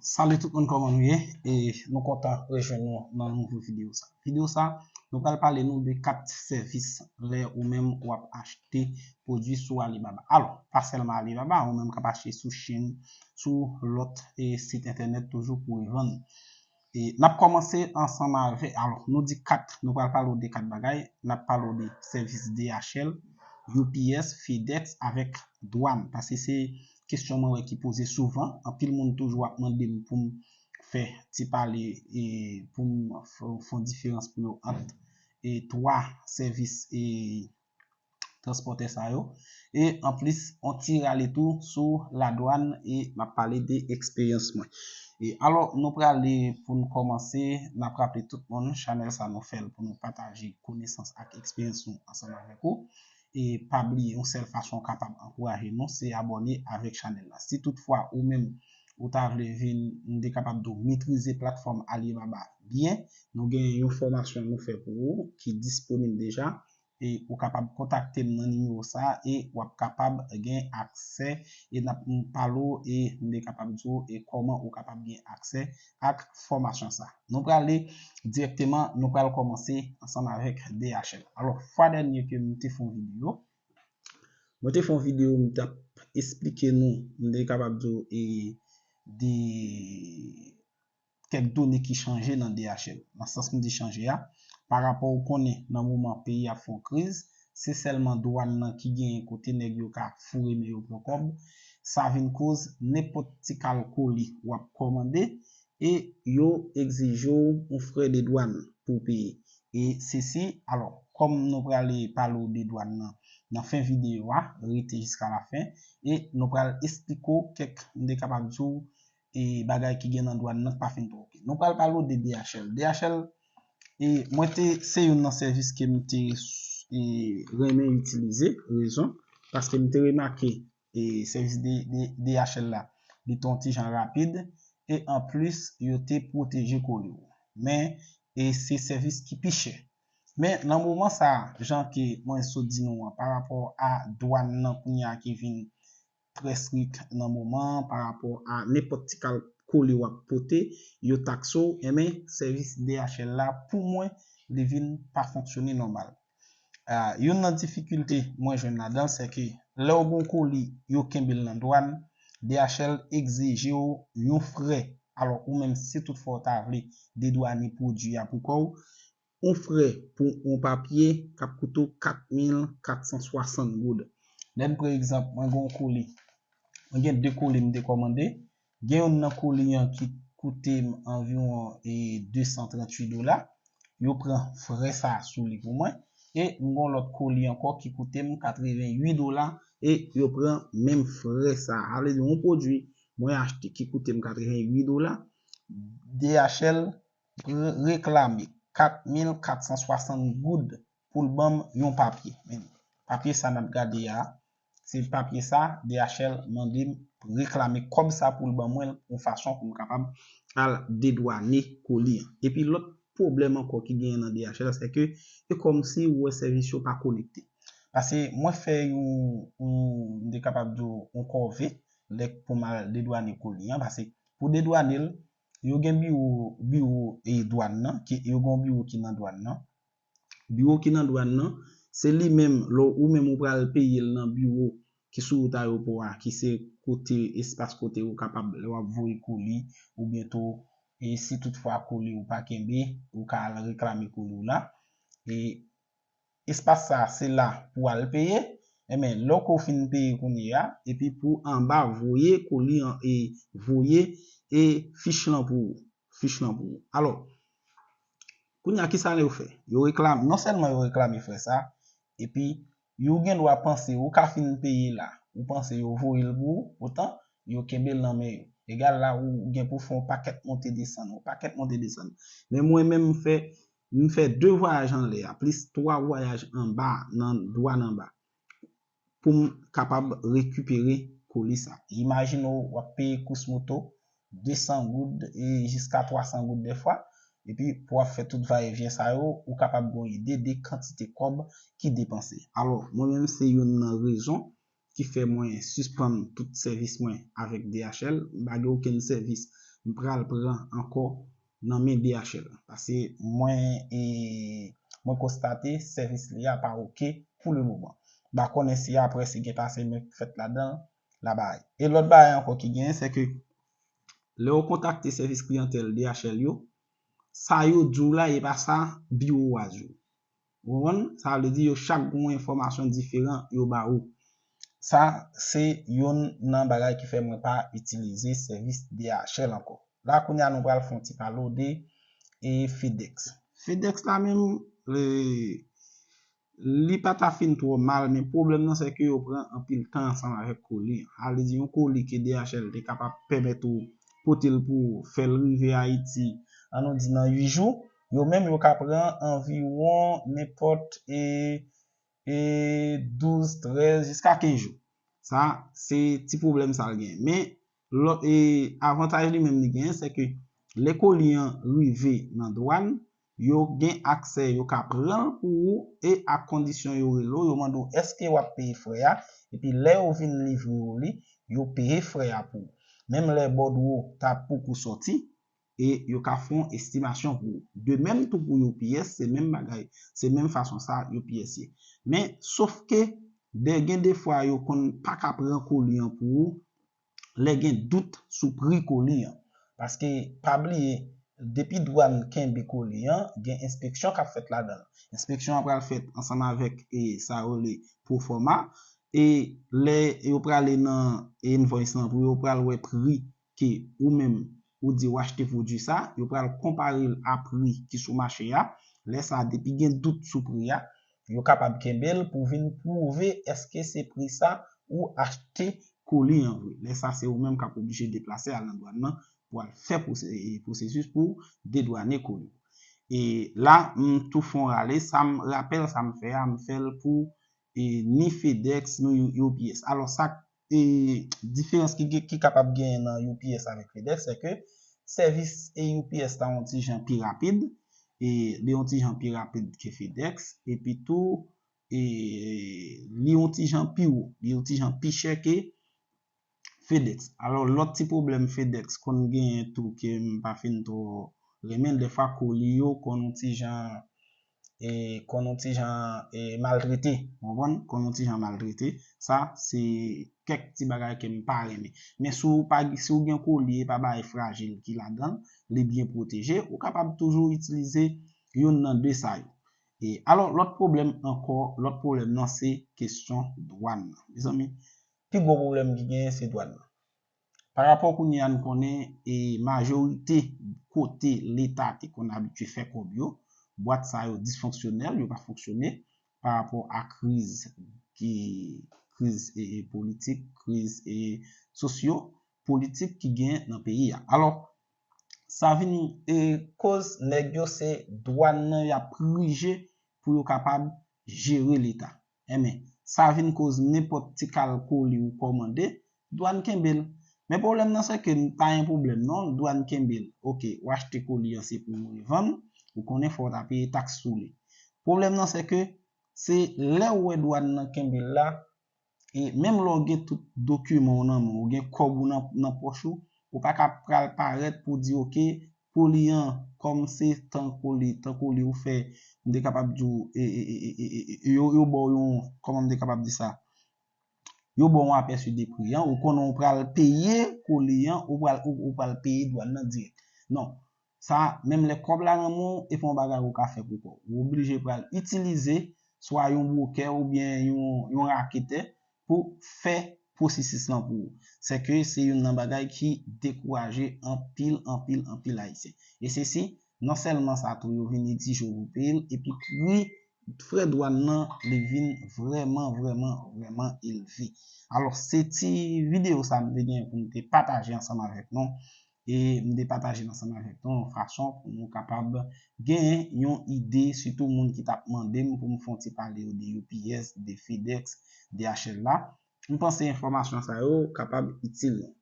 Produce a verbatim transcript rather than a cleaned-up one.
Salut tout moun, kòman nou ye? E nou kontan rejwenn nou nan nouvo videyo sa. Videyo sa, nou pral pale nou de kat sèvis lè ou menm w ap achte pwodui sou Alibaba. Alò, pa sèlman Alibaba, ou menm k ap achte sou Shein, sou lòt e sit entènèt toujou pou revann. E n ap kòmanse ansanm avè, alò, nou di kat, nou pral pale w de kat bagay, n ap pale w de sèvis D H L, U P S, FedEx avèk dwàn. Paske se kesyon mwen wè ki poze souvan. Anpil moun toujou ap mande m pou m fè ti pale e pou m fè, fè yon diferans pou yo ant e twa sèvis e transpòtè sa yo. E anplis, on ti rale tou sou ladwàn e m ap pale de eksperyans mwen. E alò, nou prale pou n kòmanse, n ap raple tout moun, chanèl sa nou fè l pou nou pataje konesans ak eksperyans nou ansanm avèk ou. E pa bliye, yon sèl fason w kapab ankouraje nou, se abòne avèk chanèl la. Si toutfwa ou menm, ou ta vle vin, m te kapab di w, metrize platfòm Alibaba byen, nou gen yon fòmasyon nou fè pou ou ki disponib deja. E ou kapab kontakte m nan nimewo sa e w ap kapab gen aksè e n ap pale w e m te kapab di w e kòman ou kapab gen aksè ak fòmasyon sa. Nou prale dirèkteman, nou pral kòmanse ansanm avèk D H L. Alò, fwa dènye ke m te fè yon videyo, mwen te fè yon videyo, m t ap esplike nou, m te kapab di w e de kèk done ki chanje nan D H L. Nan sans m di chanje a, parapò ou konnen nan moman peyi ap fè yon kriz, se sèlman dwàn nan ki genyen kote nèg yo ka foure men yo pran kòb. Sa vin koz nenpòt ti kal koli w ap kòmande e yo egzije w yon frè de dwàn pou w peye. E sesi, alò, kòm nou prale pale w de dwàn nan nan fen videyo a, rete jiska lafen, e nou pral esplike w kèk, m te kapab di w, e bagay ki gen nan dwàn nan k pa fin twò oke. Nou pral pale w de D H L. D H L, e mwen te, se youn nan sèvis ke m te e, renmen itilize, rezon, paske m te remake e sèvis de, de, D H L la, li te yon ti jan rapid, e anplis, yo te pwoteje koli w. Men, e se sèvis ki pi chè. Men, nan moman sa, jan ke mwen sot di nou an, parapò a dwàn nan kounye a ki vin trè strik nan moman an, parapò a nenpòt ti kal koli w ap pote, yo takse w, enben, sèvis D H L la, pou mwen, li vin pa fonksyone nòmal. Ah, youn nan difikilte mwen jwenn ladan l, se ke lè w gen yon koli, yo kenbe l nan dwàn, D H L egzije w yon frè. Alò, ou menm, si toutfwa w ta vle dedwane pwodui a pou kò w, yon frè pou yon papye k ap koute w kat mil kat san swasant goud. Lè n pran egzanp, mwen gen yon koli, mwen gen de koli m te kòmande, gen youn nan koli an ki koute m anviwon e de san tranntuit dola, yo pran frè sa a sou li pou mwen, e m gen yon lòt koli ankò ki koute m katreventuit dola, e yo pran menm frè sa a. Sa vle di, yon pwodui mwen achte ki koute m katreventuit dola, D H L re-, reklame kat mil kat san swasant goud pou l ban m yon papye. Men, papye sa n ap gade a, se papye sa, D H L mande m reklame kòb sa pou l ban mwen l yon fason pou m kapab al dedwane koli an. Epi lòt pwoblèm ankò ki genyen nan D H L, se ke e kòmsi ou wè sèvis yo pa konekte. Paske mwen fè yon, yon, m te kapab di w, yon kòve, lè pou m al dedwane koli an, paske pou dedwane l, yo gen biwo, biwo e dwàn nan, ki, yo gen yon biwo ki nan dwàn nan. Biwo ki nan dwàn nan, se li menm, lè ou menm ou pral peye l nan biwo ki sou wout ayewopò a, ki se kote, espas kote ou kapab, lè w ap voye koli, oubyen tou, e si toutfwa koli ou pa kenbe, ou ka al reklame koli w la. E espas sa, se la pou w al peye. Enben, lè w fin peye kounye a, epi pou anba voye koli an, e voye e fich lan pou ou. Fich lan pou ou. Alò, kounye a, kisa yo fè? Yo reklame, non sèlman yo reklame frè sa, epi yo gen dwa panse, ou ka fin peye la, ou panse yo voye l pou ou, poutan yo kenbe l nan men yo. Egal la, ou gen pou fè yon pakèt monte desann, yon pakèt monte desann. Men mwen menm, m fè, m fè de vwayaj anlè a, plis twa vwayaj anba, nan dwàn anba, pou m kapab rekipere koli sa. Imajine w, w ap peye kous moto de san goud e jiska twa san goud dèfwa, epi pou w ap fè tout vayevyen sa yo, ou kapab gen yon ide de kantite kòb ki depanse. Alò, mwen menm, se youn nan rezon ki fè mwen sispann tout sèvis mwen avèk D H L. M pa gen okenn sèvis m pral pran ankò nan men D H L. Paske mwen, e, mwen konstate sèvis li a pa oke pou le moman. M pa konnen si apre si gen pase men k fèt ladan l, la bagay. E lòt bagay ankò ki genyen, se ke lè w kontakte sèvis kliyantèl D H L yo, sa yo di w la, e pa sa biwo a di w. Ou konprann? Sa vle di yo chak gen yon enfòmasyon diferan yo ba ou. Sa se youn nan bagay ki fè mwen pa itilize sèvis D H L ankò. La kounye a nou pral fè yon ti pale de e FedEx. FedEx la menm, e, li pa ta fin twò mal, men pwoblèm nan se ke yo pran anpil tan ansanm avèk koli. Sa vle di yon koli ke D H L te kapab pèmèt ou pote l pou fè l rive Ayiti, an nou di nan uit jou, yo menm yo ka pran anviwon nenpòt e, e douz, trèz, jiska kenz jou. Sa, se ti pwoblèm sa l gen. Men, lò, e, avantaj li menm li genyen, se ke lè koli an rive nan dwàn, yo gen aksè, yo ka pran l pou ou e ak kondisyon yo rele w, yo mande w èske w ap peye frè a, epi lè yo vin livre w li, yo peye frè a pou ou. Menm lè bòdwo ta poko sòti, e yo ka fè yon estimasyon pou ou. De menm tou pou U P S, se menm bagay, se menm fason sa U P S ye. Men, sof ke, de, gen de fwa yo konn pa ka pran koli an pou ou, lè gen dout sou pri koli an. Paske, pa bliye, depi dwàn kenbe koli an, gen enspeksyon k ap fèt ladan l. Enspeksyon an pral fèt ansanm avèk, e, sa yo rele proforma. E lè yo prale nan invoice lan pou yo pral wè pri ke ou menm ou di w achte pwodui sa, yo pral konpare l a pri ki sou mache a. Lè sa a, depi gen dout sou pri a, yo kapab kenbe l pou vin pwouve èske se pri sa ou achte koli an vre. Lè sa, se ou menm k ap oblije deplase al nan dwàn nan pou al fè pwose-, e, pwosesis pou dedwane koli. E la, m tou fè yon rale, sa m rapèl, sa m fè a, m fè l pou, e, ni FedEx, ni U P S. Alò, sa, e, diferans ki, ki, ki kapab genyen nan U P S avèk FedEx, se ke sèvis e U P S la yon ti jan pi rapid, e li yon ti jan pi rapid ke FedEx, epi tou, e li yon ti jan pi wo, li yon ti jan pi chè ke FedEx. Alò, lòt ti pwoblèm FedEx konn genyen tou ke m pa fin twò renmen, dèfwa koli yo konn yon ti jan, e, konn yon ti jan, e, maltrete, w konprann? Konn yon ti jan maltrete. Sa, se kèk ti bagay ke m pa renmen. Men si w pa, si w gen koli e pa bagay frajil ki ladan l, li byen pwoteje, ou kapab toujou itilize youn nan de sa yo. E, alò, lòt pwoblèm ankò, lòt pwoblèm nan se kesyon dwàn nan. Mezanmi, pi gwo pwoblèm ki genyen se dwàn nan. Parapò kounye a n konnen e majorite kote Leta te konn abitye fè kòb yo, bwat sa yo disfonksyonèl, yo pa fonksyone parapò a kriz ki, kriz e, e politik, kriz e sosyo politik ki gen nan peyi a. Alò, sa vin e koz nèg yo se dwàn nan y ap rije pou yo kapab jere Leta. Enben, sa vin koz nenpòt ti kal koli ou kòmande, dwàn kenbe l. Men pwoblèm nan se ke pa gen pwoblèm non, dwàn kenbe l. Oke, w achte koli an se pou w revann, ou konnen fò w ta peye taks sou li. Pwoblèm nan se ke se lè w wè dwàn nan kenbe l la, e menm lè w gen tout dokiman w nan men w, w gen kòb ou nan, nan pòch ou, ou pa ka pral parèt pou di, oke, koli an, kòm se tan koli, tan koli ou fè, m te kapab di w, e, e, e, e, e, e, yo, yo ba w yon, kòman m te kapab di sa? Yo ba w yon apèsi de pri an, ou konnen ou pral peye koli an, ou pral, ou, ou pral peye dwàn nan dirèk. Non. Sa, menm lè kòb la nan men w, e pa yon bagay ou ka fè pou kò w. Ou oblije pral itilize swa yon bwokè oubyen yon, yon raketè pou fè pwosesis lan pou ou. Se ke se youn nan bagay ki dekouraje anpil, anpil, anpil Ayisyen. E se si, non sèlman sa tou, yo vin egzije w pou peye l, epi pri frè dwàn nan, li vin vrèman, vrèman, vrèman elve. Alò, se ti videyo sa m te gen pou m te pataje ansanm avèk nou. E m te pataje l ansanm avèk nou yon fason pou nou kapab genyen yon ide, sitou moun ki t ap mande m pou m fè yon ti pale yo de U P S, de FedEx, D H L la. M panse enfòmasyon sa yo kapab itil nou.